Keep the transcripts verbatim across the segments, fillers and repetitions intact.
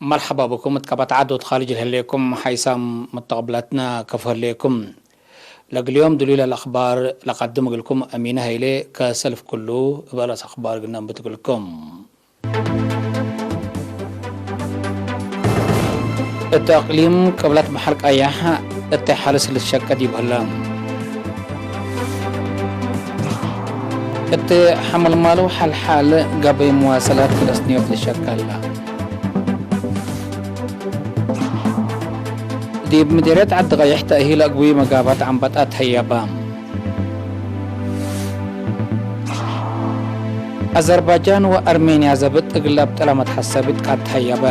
መርሐባ ብኩም እት ቀበት ዐድ ወእት ኻርጅ ለህሌኩም ሓይሳም መተቅብላትና ከፎ ህሌኩም። ለእግል ዮም ድሉይ ለለአኽባር ለቀድም እግልኩም አሚነ ሀይሌ ከሰልፍ ኩሉ እብ አርእስ አኽባር እግል ነአንብት እግልኩም። እት አቅሊም ቅብለት በሐር ቀያሕ እተ ሐርስ ልትሸቀ ዲቡ ህለ። እት ሐመልማሎ ሐልሓል ጋበይ መዋሰላት ክል አስንዮት ልሸቀ ህለ። ዲብ ምዴርየት ዐዲ ቀይሕ ተእሂል አግቡይ መጋባት ዐንበጣ ተህየበ። አዘርባጃን ወአርሜንያ ዘብጥ እግል ለአብጥለ መትሐሰብ ኢትቃት ተህየበ።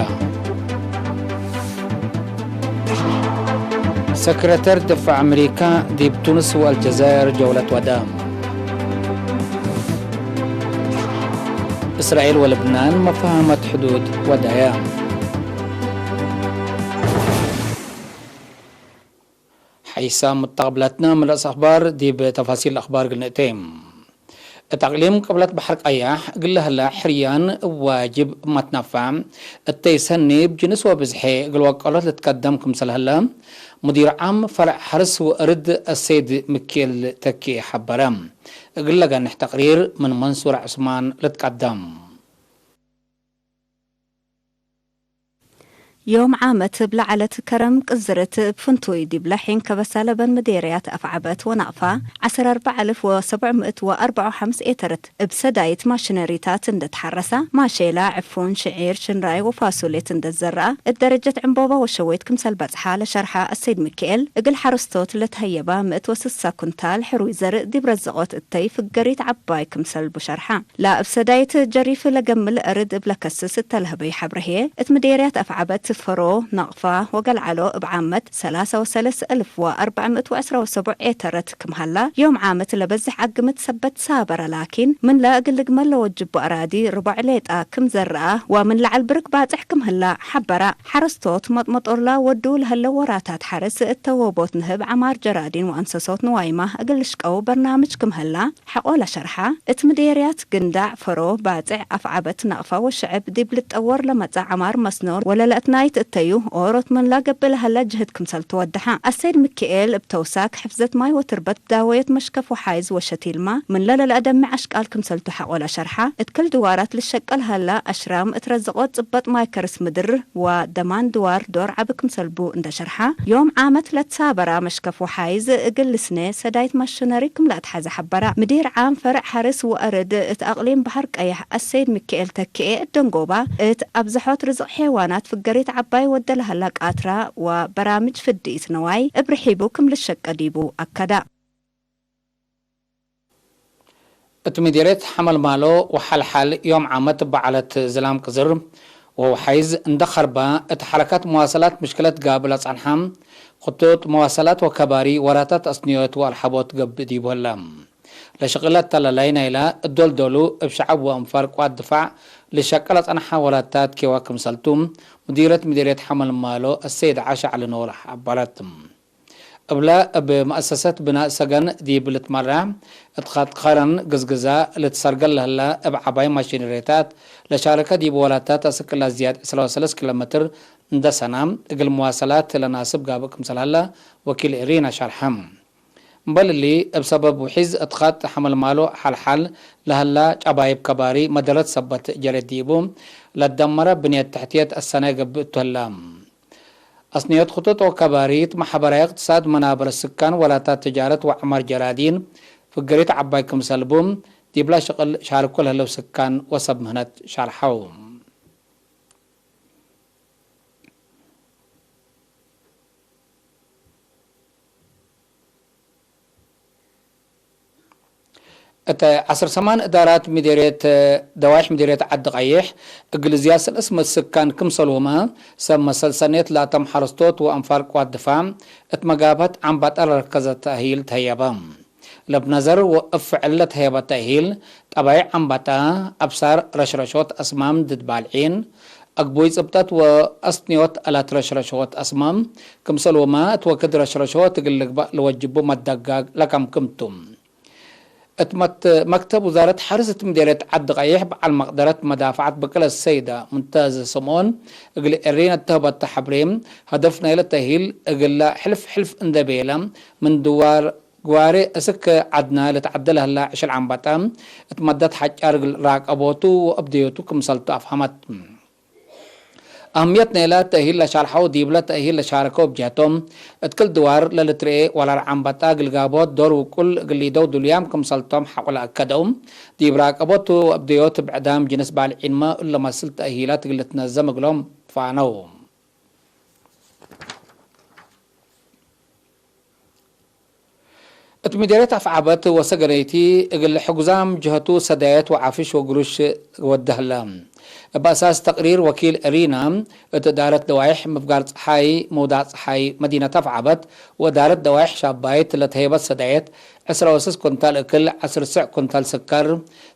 ሰክረተር ድፋዕ አሜሪካ ዲብ ቱንስ ወአልጀዛይር ጀውለት ወደ። እስራኤል ወልብናን መፋሀመት ሕዱድ ወደየ። ሐይሳም መተቅብላትና፣ ምን ረአስ አኽባር ዲብ ተፋሲል አኽባር እግል ንእቴ። እት አቅሊም ቅብለት በሐር ቀያሕ እግል ለህለ ሕርያን እብ ዋጅብ መትነፈዕ እተይ ሰኒ እብ ጅንስ ወብዝሔ እግል ወቀሎት ልትቀደም ክምሰል ህለ፣ ሙዲር ዓም ፈርዕ ሐርስ ወእርድ አሰይድ ምክኤል ተኪኤ ሐበረ። እግል ለገንሕ ተቅሪር ምን መንሱር ዑስማን ልትቀደም። ዮም ዓመት እብ ለዐለት ከረም ቅዝርት እብ ፍንቱይ ዲብለ ሒን ከበሳ ለበን ምዴርያት አፍዐበት ወናቅፋ ዐስር አርበዕ አልፍ ወሰብዕ ምእት ወአርበዕ ወሐምስ ኤተርት እብ ሰዳይት ማሽነሪታት እንደ ተሐረሰ፣ ማሼላ፣ ዕፉን፣ ሽዒር፣ ሽንራይ ወፋሱሌት እንደ ዘረአ፣ እት ደረጀት ዕንቦባ ወሸዌት ክምሰል በጽሐ ለሸርሐ አሰይድ ሚካኤል፣ እግል ሐረስቶት ለተሀየባ ምእት ወስሳ ኩንታል ሕሩይ ዘርእ ዲብ ረዝቆት እተይ ፍገሪት ዐባይ ክምሰልቡ ሸርሐ። ለእብ ሰዳይት ጀሪፍ ለገምል እርድ እብ ለከስስ እተ ለህበይ ሐብሬ ህዬ፣ እት ምዴርያት አፍዐበት፣ ፈሮ፣ ነቅፋ ወገልዐሎ እብ ዓመት ሰላሳ ወሰለስ እልፍ ወአርበዕ ምእት ወዐስራ ወሰቡዕ ኤተረት ክም ሀላ፣ ዮም ዓመት ለበዝሕ አግምት ሰበት ሳበረ። ላኪን፣ ምን ለእግል ልግመል ለወጅቡ አራዲ ርቦዕ ሌጣ ክም ዘረአ ወምን ለዐል ብርክ ባጽሕ ክም ህላ ሐበራ። ሐረስቶት መጥመጦርላ ወዱ ለህለው ወራታት ሐርስ እተ ወቦት ንህብ ዐማር ጀራዲን ወአንሰሶት ንዋይማ እግል ልሽቀው በርናምጅ ክም ህላ፣ ሐቆ ለሸርሐ፣ እት ምዴርያት ግንዳዕ፣ ፈሮ፣ ባጽዕ፣ አፍዐበት፣ ነቅፋ ወሸዐብ ዲብ ልትጠወር ለመጽአ ዐማር መስኖር ወለለአትናይት እተዩ ኦሮት ምንላ ገብእ ለሀለ ጅህድ ክምሰል ትወደሐ። አሰይድ ሚካኤል እብ ተውሳክ፣ ሕፍዘት ማይ ወትርበት፣ ዳወየት መሽከፍ ወሓይዝ ወሸቲልማ ምንለ ለለአደምዕ አሽቃል ክምሰልቱ ሐቆ ለሸርሐ፣ እት ክል ድዋራት ልሸቀል ሀላ አሽራም እት ረዝቆት ጽበጥ ማይ ከርስ ምድር ወደማን ድዋር ዶር ዐቢ ክምሰልቡ እንደ ሸርሐ፣ ዮም ዓመት ለትሳበራ መሽከፍ ወሓይዝ እግል ልስኔ ሰዳይት ማሽነሪ ክም ለአትሐዘ ሐበራ። ምዲር ዓም ፈርዕ ሐርስ ወአርድ እት አቅሊም በሐር ቀያሕ አሰይድ ሚካኤል ተኪኤ እት ደንጎባ፣ እት አብዝሖት ርዝቅ ሔዋናት ፍገሪት ዐባይ ወደ ለሀላ ቃትራ ወበራምጅ ፍድኢት ነዋይ እብ ርሒቡ ክም ልሸቀ ዲቡ አከዳ። እት ምዴርየት ሐመልማሎ ወሐልሓል ዮም ዓመት በዐለት ዝላም ቅዝር ወወሓይዝ እንደ ከርበ፣ እት ሐረካት መዋሰላት ምሽክለት ጋብእ ለጸንሐ፣ ክጡጥ መዋሰላት ወከባሪ ወራታት አስንዮት ወአልሐቦት ገብእ ዲቡ ህለ። ለሽቅለት ተለላይ ናይላ እት ዶልዶሉ እብ ሸዐብ ወአንፋር ቅዋት ድፋዕ ልሸቀ ለጸንሐ ወላታት ኬዋ ክምሰልቱ፣ ሙዲረት ምዴርየት ሐመልማሎ አሰይድ ዐሸ ዐሊ ኖር ሐበረት። እብለ እብ መአሰሰት ብናእ ሰገን ዲብ ልትመራ እት ኸጥ ከረን ግዝግዛ ልትሰርገል ለህለ እብ ዐባይ ማሽነሪታት ለሻረከ ዲብ ወላታት አስክ ለዝያድ ዕስራ ወሰለስ ኪሎ ሜትር እንደ ሰና እግል መዋሰላት ለናስብ ጋብእ ክምሰል ሀለ ወኪል ኤሪና ሸርሐ። እምበል እሊ፣ እብ ሰበብ ውሒዝ እት ኸጥ ሐመልማሎ ሐልሓል ለሀላ ጨባይብ ከባሪ መደረት ሰበት ጀሬት ዲቡ ለትደመረ ብንየት ተሕትየት አሰናይ ገብእ ቱ ህለ። አስንዮት ክጡጥ ወከባሪት፣ መሐበራይ፣ እቅትሳድ፣ መናበር ስካን፣ ወላታት ትጃረት ወዐማር ጀራዲን ፍገሪት ዐባይ ክምሰልቡ፣ ዲብላ ሽቅል ሻርኮ ለህለው ስካን ወሰብ ምህነት ሸርሐው። እተ ዐስር ሰማን እዳራት ምዴርየት ደዋይሕ ምዴርየት ዐዲ ቀይሕ፣ እግል ዝያድ ሰለስ ምእት ስካን ክምሰልሁመ፣ ሰብ መሰል ሰኔት ላቶም ሐረስቶት ወአንፋር ቅዋት ድፋዕ እት መጋብሀት ዐንባጣ ለረከዘ ተእሂል ተህየበ። ለብ ነዘር ወእብ ፍዕል ለተህየበ ተእሂል፣ ጠባይዕ ዐንባጣ፣ አብሳር ረሽረሾት አስማም ድድ ባልዒን፣ አግቡይ ጽብጠት ወአስንዮት አላት ረሽረሾት አስማም፣ ክምሰልሁመ እት ወክድ ረሽረሾት እግል ልግባእ ለወጅቡ መደጋግ ለከምክም ቱ። እት መት-፣ መክተብ ውዛረት ሐርስ እት ምዴርየት ዐዲ ቀይሕ በዐል መቅደረት መዳፍዐት ብቅለት ሰይደ ሙንተዝ ስምኦን እግል ኤሪን እተ ህበተ ሐብሬ፣ ሀደፍ ናይለ ተእሂል እግለ ሕልፍ ሕልፍ እንዴ ቤለ፣ ምን ድዋር ግዋሬ እስክ ዐድነ ልትዐደ ለህላ ዕሽል ዐንበጠ እት መደት ሐጫር እግል ራቀቦቱ ወአብደዮቱ ክምሰልቱ አፍሀመት። አህምየት ናይለ ተእሂል ለሻርሐው ዲብለ ተእሂል ለሻረከው እብ ጀህቶም፣ እት ክል ድዋር ለልትርኤ ወላር ዐንበጣ ግልጋቦት ዶር ውቁል እግል ሊደው ድሉያም ክምሰልቶም ሐቆ ለአከደው፣ ዲብ ራቀቦት ወአብደዮት እብ ዕዳም ጅንስ ባልዒንመ እሉ ለመስል ተእሂላት እግል ልትነዘም እግሎም ፋነው። እት ምዴርየት አፍዐበት ወሰገነይቲ እግል ሕጉዛም ጀህቱ ሰዳየት ወዓፍሽ ወግሩሽ ወደ ህለ። እብ አሳስ ተቅሪር ወኪል እሪና፣ እት እዳረት ደዋይሕ ምፍጋር ጸሓይ፣ መውዳዕ ጸሓይ፣ መዲነት አፍዐበት ወእዳረት ደዋይሕ ሻባይት ለተሄበት ሰዳየት፣ ዕስራ ወስስ ኩንታል እክል፣ ዐስር ስዕ ኩንታል ስከር፣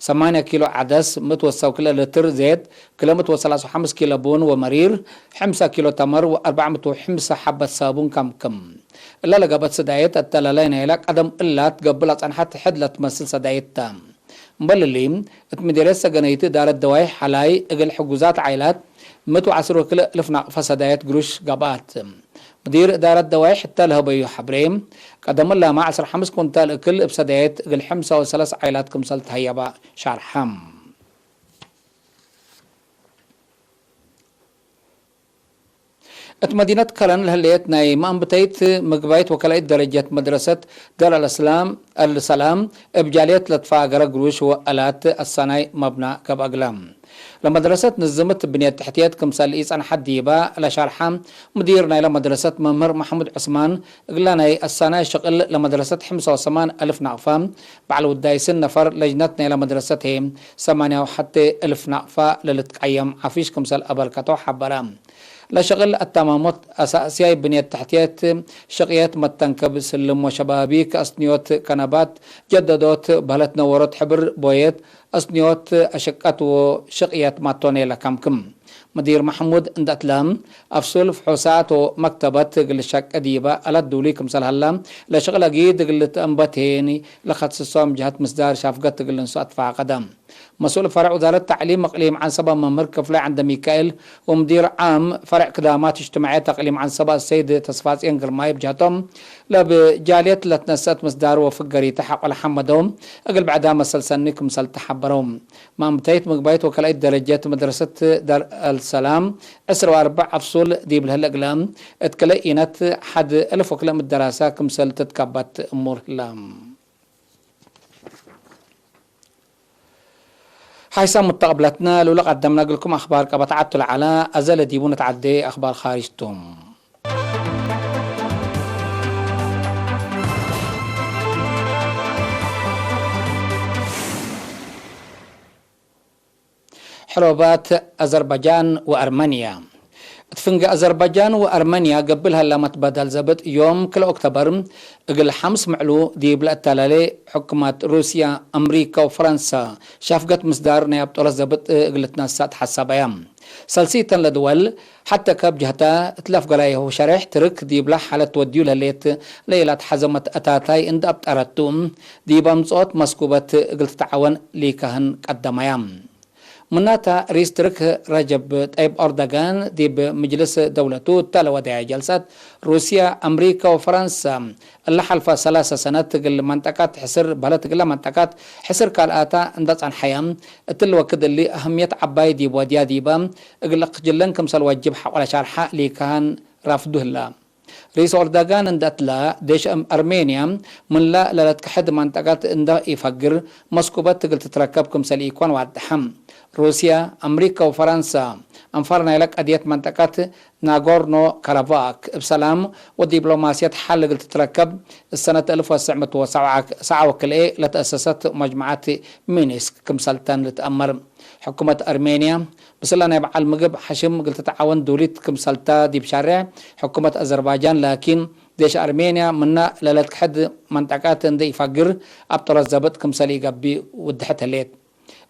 ሰማንያ ኪሎ ዐደስ፣ ምእት ወሰብክለ ልትር ዜት፣ ክለ ምእት ወሰላስ ወሐምስ ኪሎ ቡን ወመሪር፣ ሐምሳ ኪሎ ተመር ወአርበዕ ምእት ወሐምሳ ሐበት ሳቡን ከምክም። እለ ለገብአት ሰዳይት እተ ለላይ ናይለ ቀደም እላት ገብእ ለጸንሐት ሕድ ለትመስል ሰዳይት ተ። እምበል እሊ፣ እት ምዴርየት ሰገነይቲ እዳረት ደዋይሕ ሐላይ እግል ሕጉዛት ዓይላት ምእት ወዐስር ወክልኤ እልፍ ናቅፈ ሰዳይት ግሩሽ ገብአት። ምዲር እዳረት ደዋይሕ እተ ለሀበዩ ሐብሬ፣ ቀደም እላመ ዐስር ሐምስ ኩንታል እክል እብ ሰዳይት እግል ሐምሳ ወሰለስ ዓይላት ክምሰል ተሀየበ ሻርሐ። እት መዲነት ከረን ለህሌት ናይ መአንብተይት ምግባይት ወከላኢት ደረጀት መድረሰት ዳር አልእስላም አልሰላም እብ ጃልየት ለትፋገረ ግሩሽ ወአላት አሳናይ መብና ገብአ እግለ። ለመድረሰት ንዝምት ብንየት ተሕትየት ክምሰል ኢጸንሐት ዲበ ለሻርሐ ሙዲር ናይለ መድረሰት መምህር መሕሙድ ዑስማን፣ እግለ ናይ አሳናይ ሽቅል ለመድረሰት ሐምሳ ወሰማን አልፍ ናቅፋ በዐል ውዳይስን ነፈር ለጅነት ናይለ መድረሰት ህዬ ሰማንያ ወሐቴ እልፍ ናቅፋ ለልትቀየም ዐፊሽ ክምሰል አበርከቶ ሐበረ። ለሸቅል አታማሞት አሳስያይ ብንየት ተሕትየት፣ ሽቅየት መተንከብ ስልም ወሸባቢክ፣ አስንዮት ከነባት፣ ጀደዶት በህለት ነወሮት ሕብር ቦየት፣ አስንዮት አሸቀት ወሽቅየት ማቶኔ ለከምክም። ሙዲር መሕሙድ እንደ እትለ፣ አፍሱል ፍሑሳት ወመክተበት እግል ሸቄ ዲበ አላት ዱሊ ክምሰል ሀላ፣ ለሽቅል አጊድ እግል ልትአንበት ሄኒ ለከትስሶም ጀሀት ምስዳር ሻፍገት እግል ልንሱ አትፋቀደ። መስኡል ፈረዕ ውዛረት ተዕሊም እቅሊም ዐንሰበ መምህር ክፍለ ዐንደ ሚካኤል ወሙዲር ዓም ፈረዕ ክዳማት እጅትማዕየት እቅሊም ዐንሰበ አሰይድ ተስፋጽዮን ግርማይ ብጀህቶም፣ ለብ ጃልየት ለትነሰአት ምስዳር ወፍገሪተ ሐቆ ለሐመደው፣ እግል ብዕዳ መሰል ሰኒ ክምሰል ተሐበረው። መአንብተይት ምግባይት ወከልአይት ደረጀት መድረሰት ዳር አልሰላም ዕስር ወአርበዕ አፍሱል ዲብ ለህለ እግለ፣ እት ክለ ኢነት ሐድ እልፍ ወክልኤ ምእት ደራሰ ክምሰል ትትከበት እሙር ህለ። ሓይሳም ሙተቀብለትነ፣ ሉለ ቀደምነ እግልኩም አክባር ቀበት ዐቱ ለዐለ፣ አዘ ለዲቡ ንትዓዴ አክባር ካርጅ ቱ። ሕሮባት አዘርባጃን ወአርመንያ። እት ፍንጌ አዘርባጃን ወአርመንያ ገብእ ለሀላ መትበዳል ዘብጥ ዮም ክለ ኦክተበር እግል ሐምስ ምዕሉ ዲብ ለአተላሌ ሕኩማት ሩስያ፣ አምሪካ ወፈረንሳ ሻፍገት ምስዳር ናይ አብጦለት ዘብጥ እግል ልትነሰእ ተሐሰበያ። ሰልሲተን ለድወል ሐቴ ከብ ጀህተ እት ለአፍገላየሁ ሸሬሕ ትርክ ዲብለ ሓለት ወድዩ ለህሌት ለኢለአትሐዘመት አታታይ እንዴ አብጠረት ቱ፣ ዲብ አምጽኦት መስኩበት እግል ትትዓወን ሊካህን ቀደመያ። ምናተ፣ ርኢስ ትርክ ረጀብ ጠይብ ኦርደጋን ዲብ ምጅልስ ደውለቱ እተ ለወደየ ጀልሰት፣ ሩስያ፣ አምሪካ ወፈረንሳ እለ ሐልፈ ሰላሰ ሰነት እግል መንጠቀት ሕስር በህለት እግለ መንጠቀት ሕስር ካልአተ እንዴ ጸንሐየ፣ እትሊ ወክድ እሊ አህምየት ዐባይ ዲብ ወድያ ዲበ እግል እክጅለን ክምሰል ወጅብ ሐቆ ለሻርሐ ሊካህን ራፍዱ ህለ። ርኢስ ኦርደጋን እንዴ እትለ፣ ዴሽ አርሜንያ ምንለ ለለትከሐድ መንጠቀት እንዴ ኢፈግር፣ መስኩበት እግል ትትረከብ ክምሰል ኢኮን ዋድሐ። ሩስያ፣ አምሪካ ወፈረንሳ፣ አንፋር ናይለ ቀድየት መንጠቀት ናጎርኖ ካራባክ እብ ሰላም ወዲፕሎማስየት ሐል እግል ትትረከብ፣ እሰነት አልፍ ወትሰዕ ምእት ወሰብዓ ወክልኤ ለተአሰሰት መጅመዐት ሚንስክ ክምሰልተን ልትአመር። ሕኩመት አርሜንያ፣ ምስለ ናይ በዓል ምግብ ሐሽም እግል ትትዓወን ዱሊት ክምሰልታ ዲብ ሻሬዕ ሕኩመት አዘርባጃን፣ ላኪን፣ ዴሽ አርሜንያ ምነ ለለትከሐድ መንጠቀት እንዴ ኢፈግር፣ አብጦለት ዘብጥ ክምሰል ኢገብእ ውድሐት ህሌት።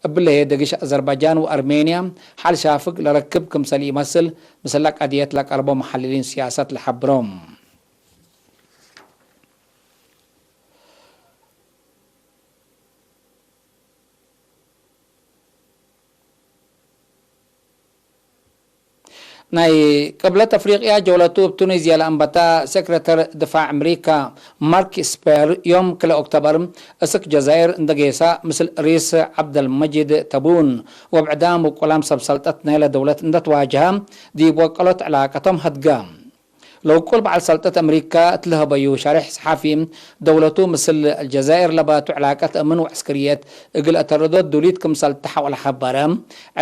እብለ ህዬ፣ ደግሽ አዘርባጃን ወአርሜንያ ሐል ሻፍግ ለረክብ ክምሰል ኢመስል፣ ምስለ ቀድየት ለቀርቦ መሐልሊን ስያሰት ለሐብሮ። ናይ ቅብለት አፍሪቅያ ጀውለቱ እብ ቱኒዝያ ለአንበተ ሴክሬተር ድፋዕ አምሪካ ማርክ ስፔር፣ ዮም ክልኤ ኦክቶበር እስክ ጀዛይር እንደ ጌሰ፣ ምስል ሪስ ዐብደልመጂድ ተቡን ወብዕዳም ውቁላም ሰብ ሰልጠት ናይለ ደውለት እንደ ትዋጀሀ፣ ዲብ ወቀሎት ዕላቀቶም ሀድገ። ለውቁል በዐል ሰልጠት አምሪካ እት ለሀበዩ ሸሬሕ ሰሓፊ፣ ደውለቱ ምስል አልጀዛይር ለባቱ ዕላቀት አምን ወዐስክርየት እግል አተርዶት ዱሊት ክምሰል ተሐወለ ሐበረ።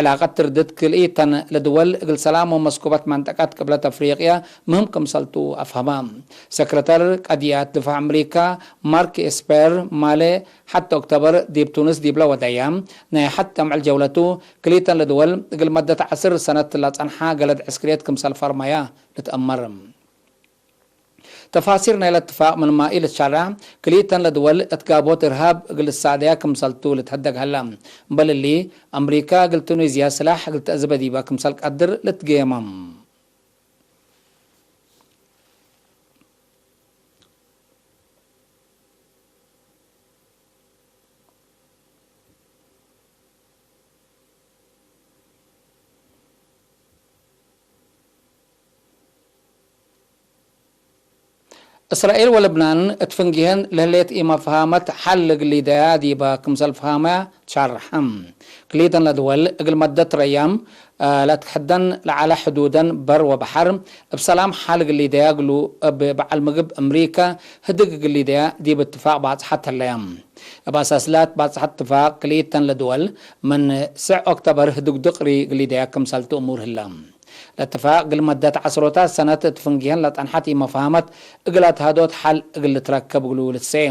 ዕላቀት ትርድት ክልኢተን ለድወል እግል ሰላም ወመስኩበት መንጠቀት ቅብለት አፍሪቅያ ምህም ክምሰልቱ አፍሀመ። ሰክረተር ቀድያት ድፋዕ አምሪካ ማርክ ኤስፐር ማሌ ሐቴ ኦክቶበር ዲብ ቱንስ ዲብለ ወደየ ናይ ሐቴ አምዕል ጀውለቱ፣ ክልኢተን ለድወል እግል መደት ዐስር ሰነት ለጸንሐ ገለድ ዕስክርየት ክምሰል ፈርመያ ልትአመር። ተፋሲር ናይለ እትፋቅ ምንማ ኢልትሸረሕ፣ ክልኢተን ለድወል እት ጋብሆት እርሃብ እግል ልሳደያ ክምሰልቱ ልትሀደግ ሀለ። እምበል እሊ፣ አምሪካ እግል ቱኒዝያ ስላሕ እግል ተአዝበ ዲበ ክምሰል ቀድር ልትጌመም። እስራኤል ወልብናን እት ፍንጌህን ለህሌት ኢመፍሃመት ሐል እግል ሊደያ ዲበ ክምሰል ፍሃመያ ትሸረሐ። ክልኢተን ለድወል እግል መደት ረያም ለአትክሐደን ለዐለ ሕዱደን በር ወበሐር እብ ሰላም ሐል እግል ሊደያ እግሉ እብ በዐል ምግብ አምሪከ ህድግ እግል ሊደያ ዲብ እትፋቅ ባጽሐት ህለየ። እብ አሳስላት ባጽሐት እትፋቅ ክልኢተን ለድወል ምን ስዕ ኦክቶበር ህድግ ድቅሪ እግል ሊደያ ክምሰልቱ እሙር ህለ። ለእትፋቅ እግል መደት ዐስሮታት ሰነት እት ፍንጌህን ለጸንሐት ኢመፍሃመት እግል አትሃዶት ሐል እግል ልትረከብ እግሉ ልትሰኤ።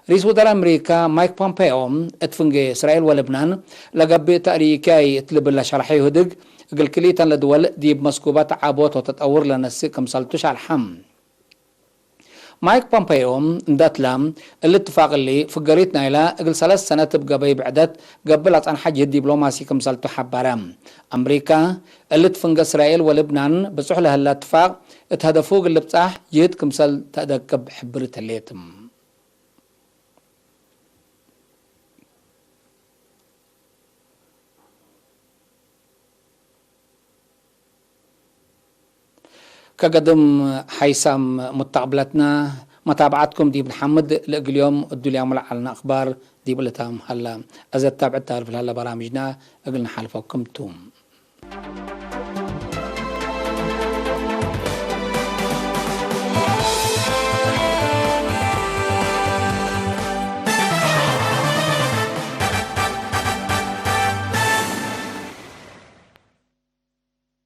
ርኢስ ውዘራእ አምሪከ ማይክ ፖምፔዮ እት ፍንጌ እስራኤል ወልብናን ለገብእ ተእሪካይ እት ልብል ለሸርሐዩ ህድግ፣ እግል ክልኢተን ለድወል ዲብ መስኩበት ዐቦት ወተጠውር ለነስእ ክምሰልቱ ሸርሐ። ማይክ ፖምፔዮ እንደ እትለ፣ እሊ እትፋቅ እሊ ፍገሪት ናይለ እግል ሰለስ ሰነት እብ ገበይ ብዕደት ገብእ ለጸንሐ ጅህድ ዲፕሎማሲ ክምሰልቱ ሐበረ። አምሪከ፣ እሊ እት ፍንጌ እስራኤል ወልብናን ብጹሕ ለህለ እትፋቅ እት ሀደፉ እግል ልብጻሕ ጅህድ ክምሰል ተአደቅብ ሕብርት ህሌት። ከገድም ሐይሳም ሙተቅብለትነ፣ መታብዐትኩም ዲብ ነሐምድ። ለእግል ዮም እዱልያሙ ለዐልነ አክባር ዲብ ልታም ሀለ። አዘ ታብዕት ታልፍ ለሀለ በራምጅነ እግል ነሓልፈኩም ቱ።